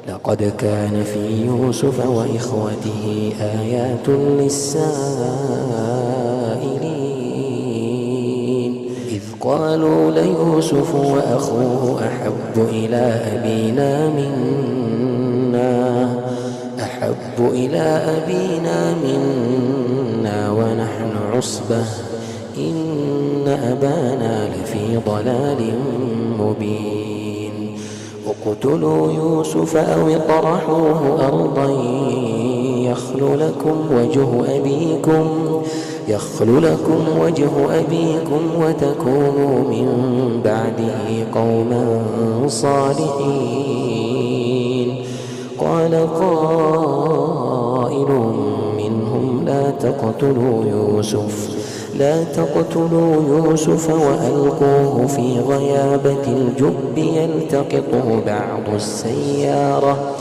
لقد كان في يوسف وإخوته آيات للسائلين إذ قالوا ليوسف وأخوه أحب إلى أبينا منا ونحن عصبة إن أبانا لفي ضلال مبين اقتلوا يوسف أو اطرحوه أرضا يخل لكم وجه أبيكم وتكونوا من بعده قوما صالحين قال قائل منهم لا تقتلوا يوسف وألقوه في غيابة الجب يلتقطه بعض السيارة